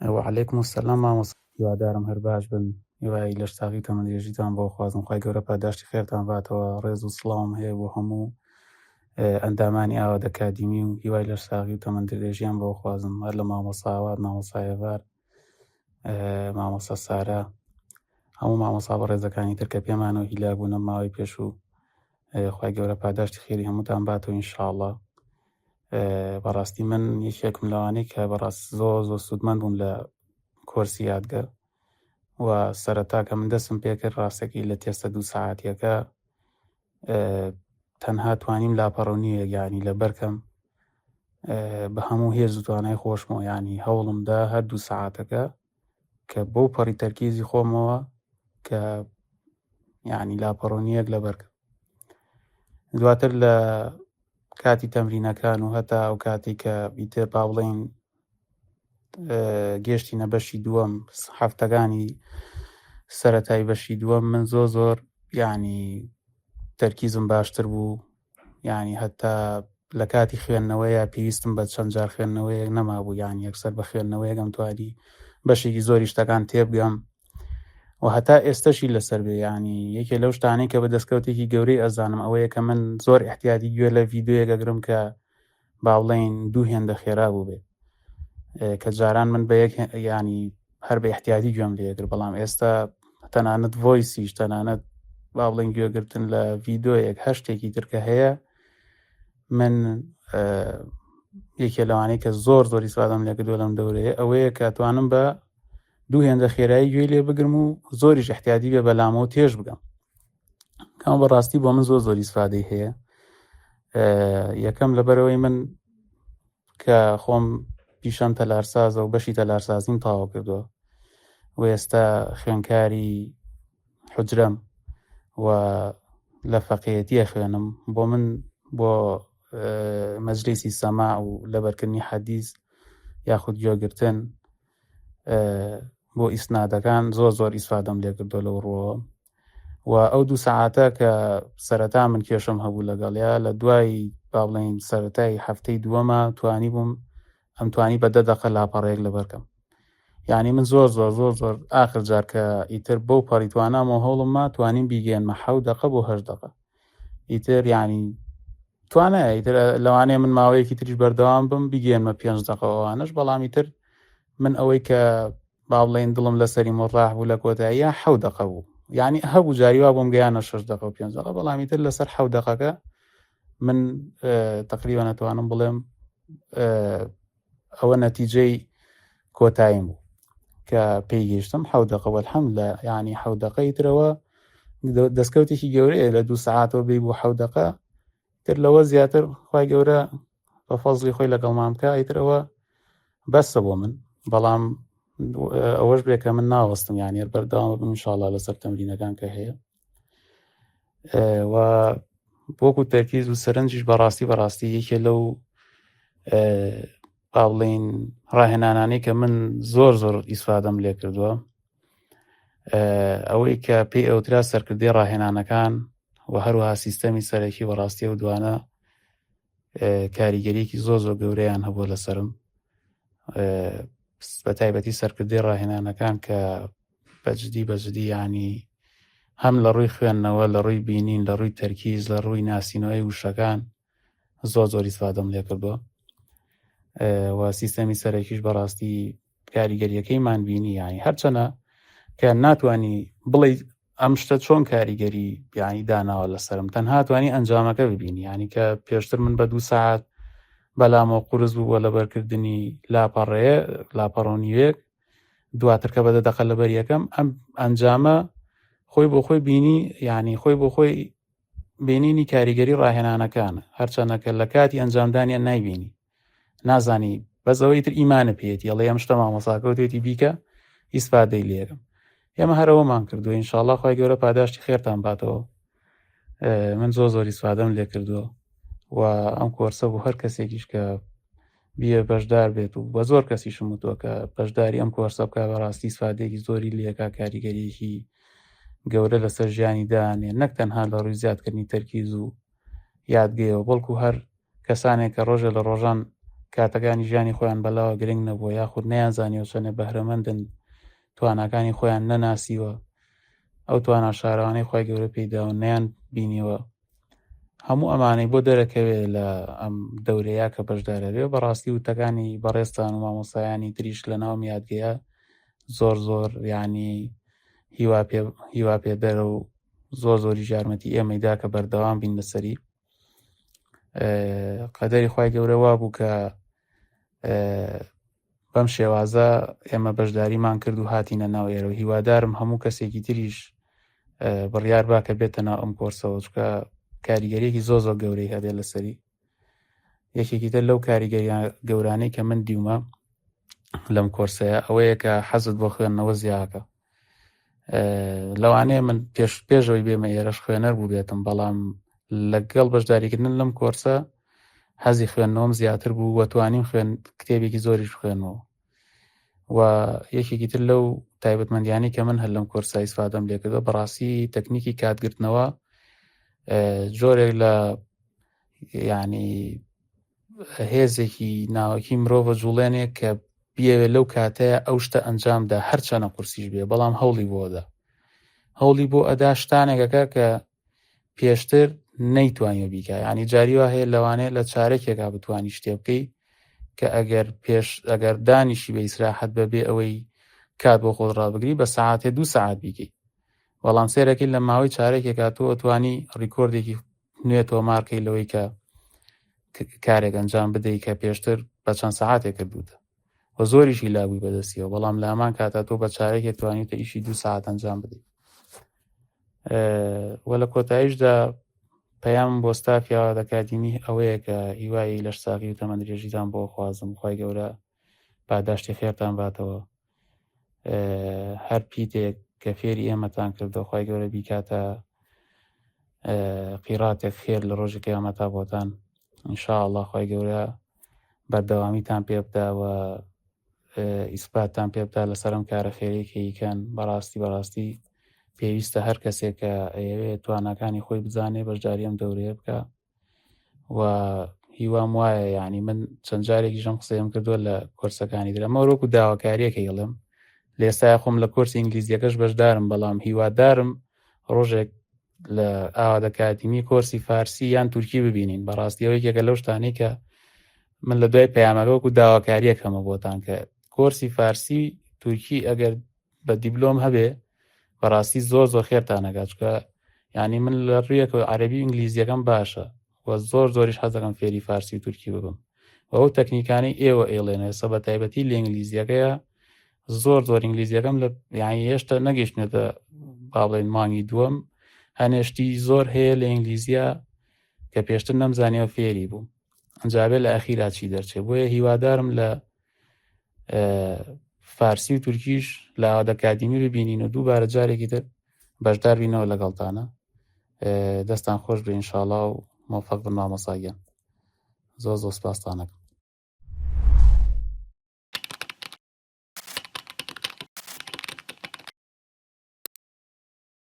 وعلیکم السلام مامۆستا هیوادارم هەر باش بن هیوای لەشساغی و تەمەندرێژیتان بۆ خوازم خوای گەورە پاداشتی خێرتان باتەوە ڕێز و سڵاوم هەیە بۆ هەموو ئەندامانی ئاوات ئەکادیمی و هیوای لەشساغی و تەمەندرێژیان بۆ خوازم هەر لە مامۆستا ئاوات مامۆستا ئێڤار مامۆستا سارا هەموو مامۆستا بەڕێزەکانی تر کە پێمانەوە هیلاک بوون ئەم ماوەی پێشوو خوای گەورە پاداشتی خێری هەمووتان باتەوە ئینشاءاللە بەڕاستی من یەکێکم لەوانەی کە بەڕاست زۆر زۆر سوودمەند بووم لە کۆرسی یادگە و سەرەتا کە من دەستم پێکرد ڕاستەکەی لە تێستە دوو سەعاتیەکە تەنها توانیم لاپەڕە و نییە یانی لەبەرکەم بە هەموو هێز و توانای خۆشمەوە ینی هەوڵمدا هەر دوو سەعاتەکە کە بەو پەڕی تەرکیزی خۆمەوە کە یعنی لاپەڕۆنیەک لەبەرکەم دواتر لە کاتی تەمرینەکان و هەتا ئەو کاتی کە ئیتر با بڵێین گەشتینە بەشی دووەم هەفتەکانی سەتای بەشی دووەم من زۆر زۆر یعنی تەرکیزم باشتر بوو یعنی هەتا لە کاتی خوێندنەوەیە پێویستم بە چەند جار خوێندنەوەیەک نەمابوو یان یەکسەر بە خوێندنەوەیەکم توانی بەشێکی زۆری شتەکان تێبگەم و هەتا ئێستەشی لەسەر بێ یانی یەکێ لەو شتانەی کە بە دەستکەوتێکی گەورەی ئەزانم ئەوەیە کە من زۆر احتیادی گوێ لە ڤیددیوەیەک ئەگرم کە با بڵێین دوو هێندە خێرا بوو بێت کە جاران من بە یەک ینی هەر بە احتیادی گوێم لێگر بەڵام ئێستا تەنانەت ڤۆیسیش تەنانەت با بڵێن گوێگرتن لە ڤیددیوەیەک هەر شتێکی تر کە هەیە من یەکێ لەوانەیە کە زۆر زۆری سوادەم لێکردووە لەم دەورەیە ئەوەیە کە توانم بە دوو هێندە خێرایی گوێی لێ بگرم و زۆریش احتیادی بێ بەلامەوە تێش بگەم کەم بەڕاستی بۆ من زۆر زۆری سفادەی هەیە یەکەم لەبەرەوەی من کە خۆم پیشەم تەلارسازە و بەشی تەلارسازیم تاوا کردووە و ئێستا خوێنکاری حجرەم و لە فەقێیەتیە خوێنم بۆ من بۆ مەجلیسی سەما و لەبەرکردنی حەدیث یاخود گوێگرتن بۆ ئیسنادەکان زۆر زۆر ئیسفادەم لێکردووە لەو ڕووەوە و ئەو دوو سەعاتە کە سەرەتا من کێشەم هەبوو لەگەڵیا لە دوای با بڵێین سەرەتای هەفتەی دووەمە توانی بووم ئەم توانی بە دە دەقە لاپەڕەیەک لەبەرکەم یعنی من زۆر زۆر زۆر زۆر ئاخر جار کە ئیتر بەو پەڕی توانامەوە هەوڵم ما توانیم بیگەێنمە حەو دەقە بۆ هەشت دەقە ئیتر یعنی توانایە ئیتر لەوانەیە من ماوەیەکی تریش بەردەوام بم بیگەێنمە پێنج دەقە ئەوانەش بەڵام ئیتر من ئەوەی کە با بڵێین دڵم لەسەری مۆڕاح بوو لە کۆتاییە حەو دەقە بوو یعنی هەبوو جاری وا بۆم گەیانە شش دەقە و پێنج دەقە بەڵام ئیتر لەسەر حەو دەقەکە من تقریبا نەتوانم بڵێم ئەوە نەتیجەی کۆتاییم بوو کە پێی گەیشتم حەو دەقە والحەمد لە یعنی حەو دەقەی ترەوە دەستکەوتێکی گەورەیە لە دوو سەعاتەوە بێ بۆ حەو دەقە تر لەوە زیاتر خی گەورە بە فەزلی خۆی لەگەڵمان بکە ئیترەوە بەسە بۆ من بەڵام ئەوەش بێ کە من ناوەستم یان هەر بەردەوام بم انشاءالله لەسەر تەمرینەکان کە هەیە و وەکو تەرکیز و سەرنجیش بەڕاستی بەڕاستی یەکێ لەو با بڵین ڕاهێنانانەی کە من زۆر زۆر ئیسفادەم لێ کردووە ئەوەی کە پێی ئەوترا سەرکردەی ڕاهێنانەکان و هەروەها سیستەمی سەرەکی بەڕاستی و دوانە کاریگەریەکی زۆر زۆر گەورەیان هەبووە لەسرم بە تایبەتی سەرکردەی ڕاهێنانەکان کە بەجدی بەجدی ینی هەم لە ڕووی خوێندنەوە لە ڕووی بینین لە ڕووی تەرکیز لە ڕووی ناسینەوەی وشەکان زۆر زۆر ئیسفادەم لێ کردووە و سیستەمی سەرەکیش بەڕاستی کاریگەریەکەیمان بینی یانی هەرچەنە کە ناتوانانی بڵێ ئەم شتە چۆن کاریگەری بیانی داناوە لەسرم تەنها توانی ئەنجامەکە ببینی ینی کە پێشتر من بە دوو ساعت بەلامەوە قورس بوو بۆ لەبەرکردنی لاپەڕەیە لاپەڕۆنیوێک دواتر کە بە دە دەقە لەبەر یەکەم ئەم ئەنجامە خۆی بۆ خۆی بینی یعنی خۆی بۆ خۆی بینینی کاریگەری ڕاهێنانەکانە هەرچەندەکە لە کاتی ئەنجامدانیان نایبینی نازانی بەس ئەوەی تر ئیمانە پێیەتی ئەڵێ ئەم شتە مامۆساکە وتێتی بیکە ئیسفادەی لێکەم ئێمە هەرەوەمان کردووە ئینشاءاللە خوای گەورە پاداشتی خێرتان باتەوە من زۆر زۆر ئیسفادەم لێ کردووە و ئەم کۆرسە بۆ هەر کەسێکیش کە بیە بەشدار بێت و بە زۆر کەسیشم وتووە کە بەشداری ئەم کۆرسە بکە بەڕاستی ئیسفادەیەکی زۆری لێکا کاریگەریەکی گەورە لەسەر ژیانی دانێ نەک تەنها لە ڕووی زیادکردنی تەرکیز و یادگەیەوە بەڵکو هەر کەسانێک کە ڕۆژێ لە ڕۆژان کاتەکانی ژیانی خۆیان بەلاوە گرنگ نەبووە یاخود نەیانزانیوە چەندە بەهرەمەندن تواناکانی خۆیان نەناسیوە ئەو توانا شاراوانەی خوای گەورە پێی داون نەیان بینیوە هەموو ئەمانەی بۆ دەرەکەوێ لە ئەم دەورەیە کە بەشدارە بێ بەڕاستی وتەکانی بەڕێزتان و مامۆستایانی تریش لە ناو یادگەیە زۆر زۆر یعنی هیوا پێ هیوا پێدەرە و زۆر زۆری یارمەتی ئێمەی دا کە بەردەوام بین لەسەری قەدەری خوای گەورە وا بوو کە بەم شێوازە ئێمە بەشداریمان کرد و هاتینە ناو ئێرە و هیوادارم هەموو کەسێکی تریش بڕیار با کە بێتە ناو ئەم کۆرسەوە چکە کاریگەریەکی زۆ زۆر گەورەی هەبێت لەسەری یەکێکی تر لەو کاریگەریە گەورانەی کە من دیومە لەم کۆرسەیە ئەوەیە کە حەزت بۆ خوێندنەوە زیاکە لەوانەیە من پێش پێشەوەی بێمە ئێرەش خوێنەر بوو بێتم بەڵام لەگەڵ بەشداریکردن لەم کۆرسە حەزی خوێندنەوەم زیاتر بوو و توانیم خوێن کتێبێکی زۆریش بخوێنمەوە و یەکێکی تر لەو تایبەتمەندیانی کە من هەر لەم کۆرسە ئیسفادەم لێکردووە بەڕاستی تەکنیکی کاتگرتنەوە جۆرێک لە یعنی هێزێکی ناوەکی مرۆڤە جوڵێنێک کە بیەوێت لەو کاتەیە ئەو شتە ئەنجامدا هەرچەنە قورسیش بێ بەڵام هەوڵی بۆدا هەوڵی بۆ ئەدا شتانێکەکە کە پێشتر نەیتوانیوە بیکا یعنی جاری وا هەیە لەوانەیە لە چارەکێکا بتوانی شتێ بکەی کە ئەگەر پێش ئەگەر دانیشی بە ئیسراحەت بەبێ ئەوەی کات بۆ خۆت ڕابگری بە سەعاتێ دوو سەعات بیکەی بەڵام سێرەکەی لە ماوەی چارەکێکا تۆ ئەتوانی ڕیکۆردێکی نوێ تۆمارکەی لەوەی کە کارێک ئەنجام بدەی کە پێشتر بە چەند سەعاتێک کردوتە و زۆریشی لابووی بەدەستیەوە بەڵام لە هەمان کاتا تۆ بە چارێکێک توانیتە ئیشی دوو ساعت ئەنجام بدەیت و لە کۆتاییشدا پەیام بۆ ستافی ئاوات ئەکادیمی ئەوەیە کە هیوای لەشساغی و تەمەندرێژیتان بۆ خوازم خوای گەورە پاداشتی خێرتان باتەوە هەر پیتێک کە فێری ئێمەتان کردەوە خوای گەورە بیکاتە قیراتێک خێر لە ڕۆژی قیامەتا بۆتان ان شاء الله خوای گەورە بەردەوامیتان پێ بدا و ئیسپاتتان پێ بدا لەسەر ئەم کارە خێرەی کە ئیکەن بەڕاستی بەڕاستی پێویستە هەر کەسێک کە ئەیەوێت تواناکانی خۆی بزانێ بەشداری ئەم دەورەیە بکە و هیوام وایە یعنی من چەند جارێکیش ئەم قسەیەم کردووە لە کۆرسەکانی درە مەوەکو داواکاریەکە یڵم لە ئێستای خۆم لە کۆرسی ئینگلیزیەکەش بەشدارم بەڵام هیوادارم ڕۆژێک لە ئاوات ئەکادیمی کۆرسی فارسی یان تورکی ببینین بەڕاستی ئەوە یەکێکە لەو شتانەی کە من لە دوای پەیامەکە وەکو داواکاریەک هەمە بۆتان کە کۆرسی فارسی تورکی ئەگەر بە دیبلۆم هەبێ بەڕاستی زۆر زۆر خێرتان ئەکات چونکە یعنی من لە ڕوویەکەوە عەرەبی و ئینگلیزیەکەم باشە و زۆر زۆریش حەز دەکەم فێری فارسی و تورکی ببم و ئەو تەکنیکانەی ئێوە ئێڵێن ئێستا بە تایبەتی لە ئینگلیزیەکەیە زۆر زۆر ئینگلیزیەکەم لە یعنی هێشتا نەگەیشتنێتە با بڵێن مانگی دووەم هەنێشتی زۆر هەیە لە ئینگلیزیە کە پێشتر نەمزانیەوە فێری بووم ئەنجابێ لە ئەخیرا چی دەرچێ بۆیە هیوادارم لە فارسی و تورکیش لە ئاوات ئەکادیمی ببینین و دووبارە جارێکی تر بەشدار بینەوە لەگەڵتانە دەستان خۆش بێ ئینشاڵا و مۆفەق بن مامۆستا گیان زۆر زۆر سپاستانەکەم.